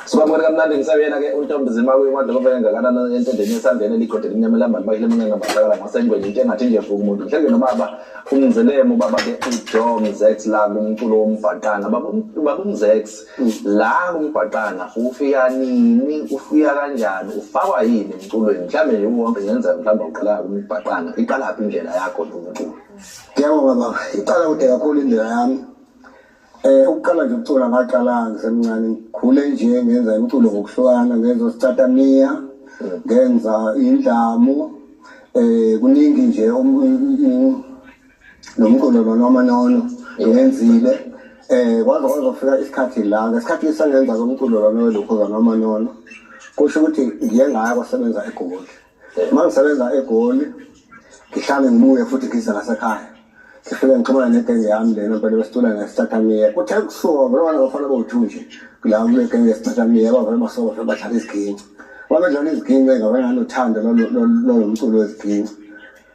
Sibamukele kamnandi ngisabuyena-ke uNtombi Zimakuye uMadlokovu engakanani entendeni esandleni eligode limnyama elambani bakhe limnene masakala ngasengwenye into engathi nje vuka umuntu mhlawumbe nobaba umzelemu ubaba-ke uJoe Mzex la kumculo wombhaqana baba uMzex la kumbhaqana ufika nini ufika kanjani ufakwa yini emculweni mhlawumbe nje uwonke ngenzeka mhlawumbe uqala kumbhaqana iqalaphi indlela yakho nomculo? Ngiyabonga baba, iqala kude kakhulu indlela yami. Ukuqala nje ukucula ngaqala ngisemncane ngikhule nje ngenza imiculo ngokuhlukana ngenza osicatamiya ngenza indlamu kuningi nje nomculo lona wamanono ngenzile kwaze kwazofika isikhathi la ngesikhathi ngisangenza lo mculo lona welokhuzana wamanono kusho ukuthi ngiye ngaya kwasebenza eGoli. Uma ngisebenza eGoli ngihlale ngibuye futhi ngize ngasekhaya ngifike ngixhumane negenge yami lena mpela besicula nesicathamiya kuthe kusuka vele bana bafana bowu-two nje la kule genge yesicathamiya bavele basuka bafike badlala iziginci babedlala iziginci ngavele nganothando lolo mculo weziginci.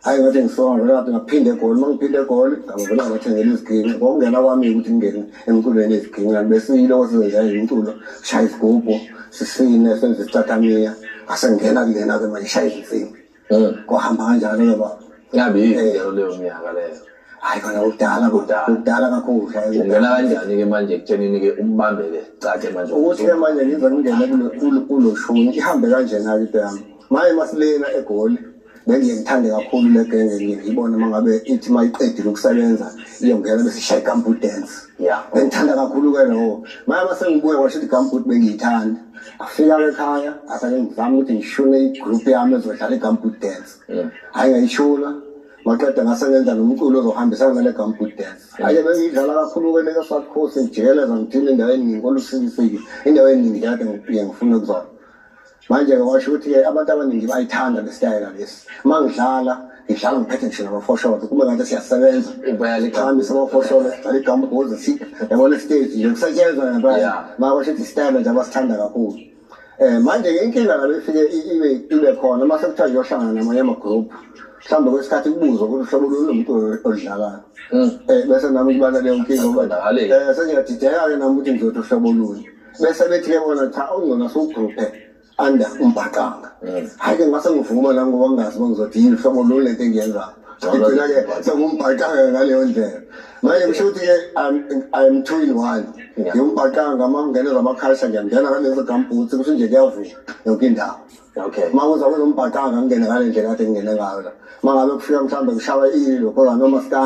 Hhayi ngathi ngisuka ngavele ngathi ngaphinde eGoli uma ngiphinde eGoli ngavele ngabathengela iziginci kwakungena kwami ukuthi ngingene emculweni yeziginci besiyiloko sizenzela umculo shaya isigubhu sisine senze isicathamiya ngase ngingena kulena-ke manje shaya izinsimbi. Kwahamba kanjalo-ke baba. Ngabe yini leyo minyaka leyo? Hayi kona kudala Kudala. Kudala kakhulu. Ungena kanjani-ke manje ekuthenini-ke umbambe-ke cace manje? Ukuthi-ke manje ngize ngingene kulo shuni ihambe kanjena-ke into yami. Maye masilena eGoli bengiye ngithande kakhulu le genge ngiye ngiyibone uma ngabe ithi uma iqedile ukusebenza iyongena bese ishaya i-gumboot dance. Bengithanda kakhulu-ke lowo. Maye uma sengibuya kwasho ukuthi i-gumboot bengiyithanda. Afika-ke ekhaya ase-ke ngizama ukuthi ngishune i-group yami ezodlala i-gumboot dance. Hhayi ngayishuna maqeda ngase ngenza nomculo ozohambisana nale gumboot dance. Hhayi bengiyidlala kakhulu-ke le ka-South Coast ngijikeleza ngithini indawo eningi kolusikisiki indawo eningi nje kade ngiye ngifune kuzona. Manje-ke kwasho ukuthi-ke abantu abaningi bayithanda le sitayela lesi. Uma ngidlala ngidlala ngiphethe ngisho namafosholo kube ngathi siyasebenza. Impela Siqhamise amafosholo sidlala igambuzi si yabona isiteji nje kusetshenzwa ngempela. Ma kwasho ukuthi isitayela nje abasithanda kakhulu. Manje-ke inkinga la befike ibe khona uma sekuthiwa ngiyohlangana namanye ama-group mhlawumbe kwesikhathi kubuzwa ukuthi uhlobo lolu lomculo oludlalayo. Bese nami kuba naleyo nkinga ngoba sengiyadideka-ke nami ukuthi ngizothi uhlobo luni. Bese bethi-ke bona cha ongcono siwugruphe under umbhaqanga. Hhayi-ke ngase ngivuma nami ngoba ngingazi uba ngizothi yini uhlobo lolu lento engiyenzayo. Ngigcina-ke sengumbhaqanga ngaleyo ndlela. Manje kusho ukuthi-ke I'm two in one. Ngiwumbhaqanga uma kungena ezama-culture ngiyangena ngalezo gumboots kusho nje kuyavuma yonke indawo. Uma kuza kwezombhaqanga ngingene ngale ndlela kade ngingene ngayo la. Uma ngabe kufika mhlawumbe kushawa ini lokho noma sika